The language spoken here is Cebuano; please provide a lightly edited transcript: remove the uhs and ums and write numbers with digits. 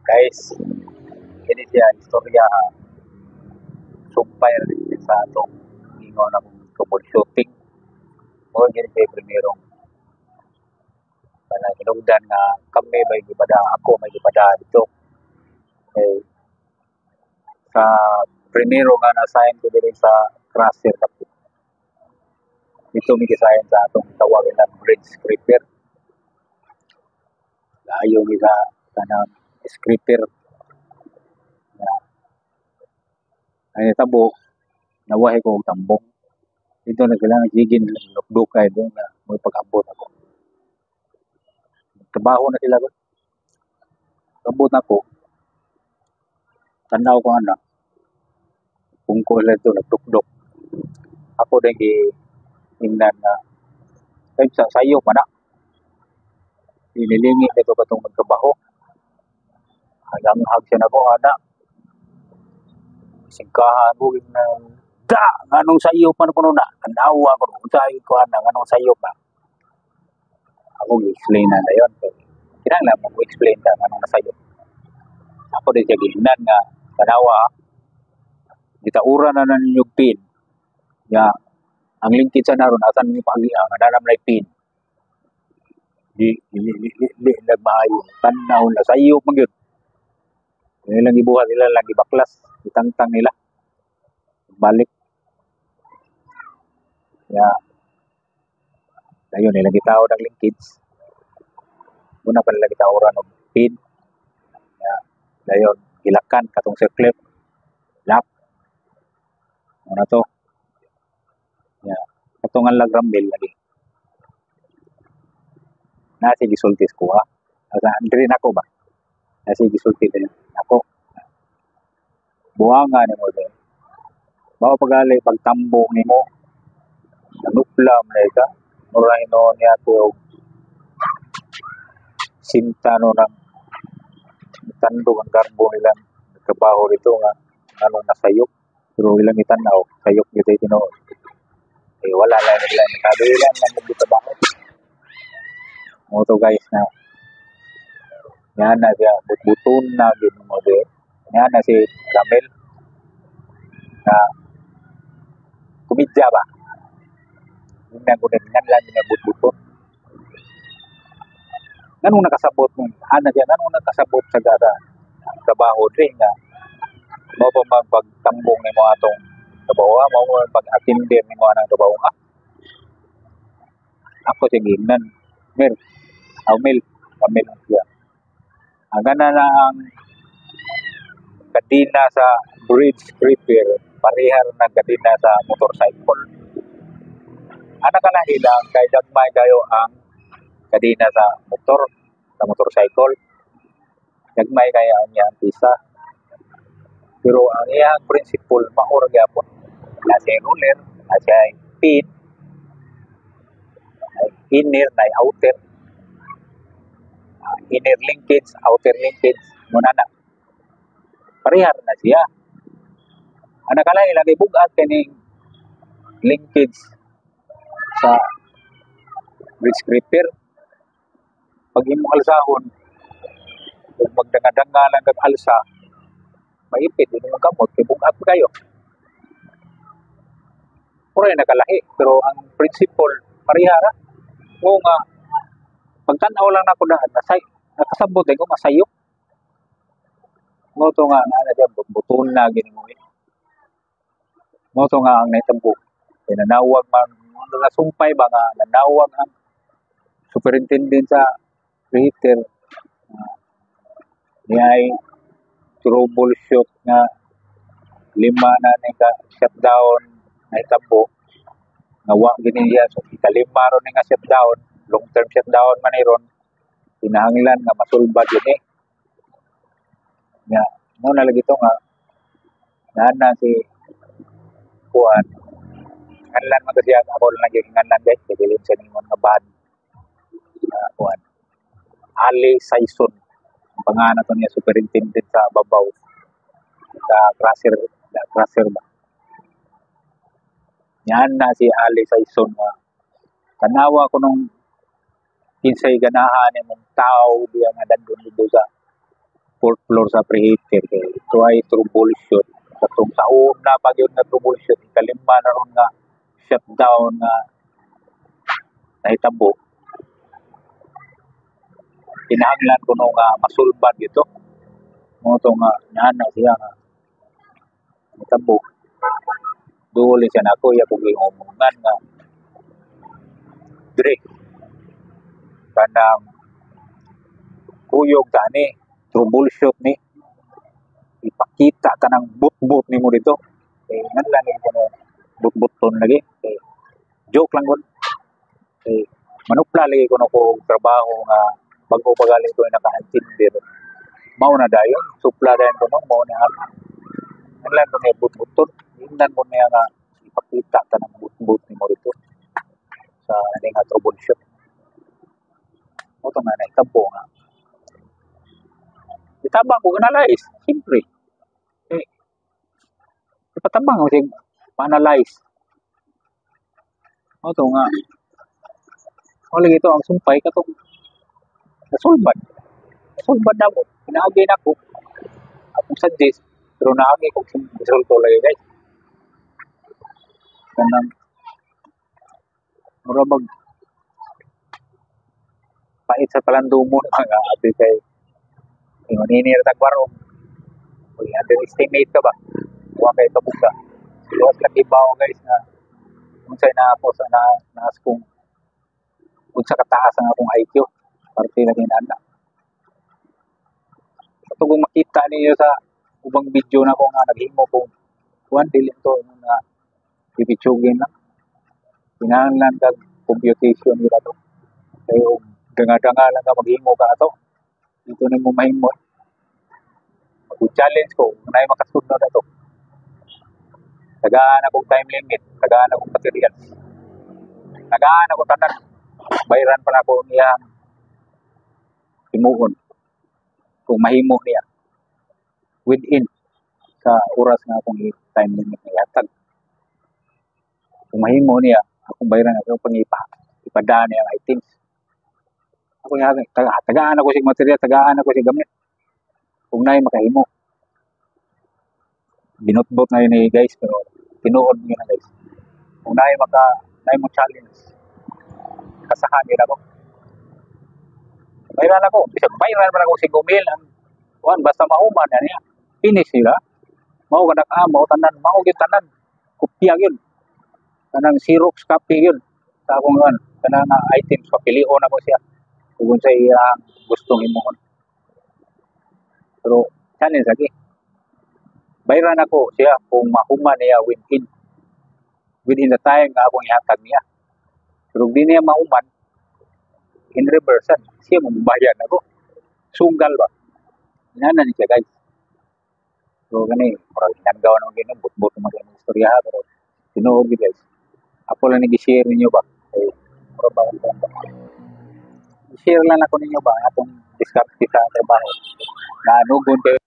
Guys, kini siya istorya, sumpay ra ni sa atong ingon akong troubleshooting. Mao gyud kay primerong kanang hinungdan nga kami may gipada, ako may gipada dito. Kay sa primero nga na-assign ko diri sa crusher, dito mi gisign sa atong tawag na bridge scraper. Ayo mi sa kanang scraper nga ay tabo, nawahi ko og tambong. Dito na sila nagsigin lukdukay doon na mo pag-abot ako. Trabaho na sila ba? Abot nako. Tanaw ko ana. Pungko sila dito, nagdukdok. Ako din gi ingnan na kay sa sayo pa na. Inilingi dito katong magtrabaho. Halanghag siya nako ana. Singkahan ko na da nganong sayo pa na kuno na. Tanawa ko unsa ko ana, nganong sayo pa. Ako gi-explain na dayon. Kinahanglan mo explain ka nganong nasayop. Ako din siya giingnan nga tanawa, gitaura na na ninyo pin. Ya, ang linkage sa naron asan ninyo paagi nga naa man pin. Di di di di, di nagmaayo. Tan-aw na sayop man gyud. Ilang gibuhat, ila lang gibaklas, gitangtang nila. Balik. Ya, dayon ilang gitaod ang linkage. Una pa nila gitauran og pin. Ya, dayon gilakan katong circlip. Lock. Mao na to. Ya, katong ang lagrambil lagi. Na si gisulti ko ha. Asa diri nako ba? Na si gisulti din nako. Buhanga nimo din. Mao pagali pagtambong nimo. Nanupla man ka. Mura hinuon niya og sinta no ng tandog ang garbo nilang trabaho dito nga anong nasayop, pero ilang itan-aw sayop gyud tinuod eh, wala lang nila nakabilan lang nagtrabaho mo to, guys, na yan na siya, butbuton na gyud mo di yan na si Ramel na kumidya ba. Ingnan ko din ngan lang niya butbuton, nganong nakasabot mo ana siya, nganong nakasabot sa gada trabaho diri nga mao pa man pagtambong nimo atong trabaho, mao pa man pag-attender nimo anang trabaho nga. Ako siya giingnan, Mer, aw Mel, Ramel siya. Ang gana na ang kadena sa bridge scraper, parehar na kadena sa motorcycle. Ana ka lang ilang kay gagmay kayo ang kadena sa motor, sa motorcycle. Gagmay kaya ang iyang pisa. Pero ang iyang principle mao ra gyapon. Na siya roller, na siya pin, na inner, na outer. Inner linkage, outer linkage, muna na. Parehar na siya. Ana ka lang ilang bugat kaning linkage sa bridge scraper. Pag imong alsahon, kung magdanga-danga lang kag alsa, maipit din imong kamot kay bugat pa kayo. Puro nakalahi, pero ang principle parehara. O nga pagtan-aw lang nako daan, nasay nakasabot ko masayop. Mo to nga naa na siya buton na gini mo. Mo to nga ang nahitabo. Kay nanawag man, nasumpay ba nga nanawag ang superintendent sa preheater niya ay troubleshoot nga lima na ni ka shutdown nahitabo nga wa gini niya. So ikalima ron ni nga shutdown, long term shutdown man ni ron, kinahanglan nga masulbad gini nga mo na lagi to nga naa na si kuan nganlan man to siya. Ako lang lagi nganlan, guys, kay dili sa ningon nga bad kuan. Ali Saison ang pangalan to niya, superintendent sa babaw sa crusher, crusher ba. Yan na si Ali Saison nga tanawa ko nung kinsay ganahan imong tao diya nga dandon dito sa Fourth floor sa preheater kay ito ay troubleshoot. Katong sa una pa gyud nga troubleshoot, ikalima na ron nga shutdown nga nahitabo. Kinahanglan kuno nga masulbad gito. Mao to nga nana siya nga nahitabo. Duol siya nako, iya kong giumungan nga dire kanang kuyog tani, troubleshoot ni, ipakita tanang but-but nimo dito kay ngan lang ni kuno but-buton lagi kay joke lang gud kay manupla lagi kuno ko og trabaho nga bag-o pa gali ko naka-intindi. Mao na dayon, supla dayon kuno. Mao ni ang ngan lang kuno but-buton, ingnan ko niya nga ipakita tanang but-but nimo dito sa ani nga troubleshoot. Mao to nga nahitabo nga itabang ko, analyze siyempre eh, ipatabang ko siya pa-analyze. Mao to nga mao lagi ito ang sumpay katong nasulbad, nasulbad na mo pinaagi nako akong suggest, pero naagi kong resulto lagi, guys. Kanang mura bag pait sa palandumon mga abi kay ingon ini ra tagwarong. Kung underestimate ka ba, wa kay kabuga. Wa sila kibaw, guys, nga unsay na ako sa na naas kung unsa kataas ang akong IQ parte lagi na. Sa kung makita ninyo sa ubang video na ko nga naghimo kong kuan, dili to nga pipitsugin lang. Kinahanglan kag computation gyud ato kay og danga-danga lang ka maghimo ka ato dito nimo mahimo. Mag-challenge ko kung naay makasunod ato. Tagaan akong time limit, tagaan akong materials, tagaan ako tanan, bayran pa nako iyang himuon kung mahimo niya within sa oras nga akong time limit nga ihatag. Kung mahimo niya, akong bayran, ako pangipa ipadaan niya ang items ako niya. Tagaan ako sig material, tagaan ako sig gamit kung naay makahimo. Binutbot na yun eh, guys, pero tinuod niyo na, guys. Kung naay maka naay mo challenge, kasahan yun ako, bayran ako. Bisag bayran man ako 5,000 ang kuan, basta mahuman na niya, finish sila. Mao kadak ah, mao tanan, mao gyud tanan, kopya gyud kanang Xerox copy gyud sa akong kuan, kanang nga items. Papilion ako siya kung unsay iyang gustong himuon, pero challenge lagi, bayran ako siya kung mahuman niya within the time nga akong ihatag niya. Pero kung di niya mahuman, in reverse siya mo bayad ako. Sunggal ba, inana ni siya, guys. So gani murag hinanggaw naman gini, but-but naman gini istorya ha, pero tinuod gyud, guys. Ako lang nag-share ninyo ba kay murag ba i-share lang ako ninyo ba atong diskarte sa trabaho na nugon kayo.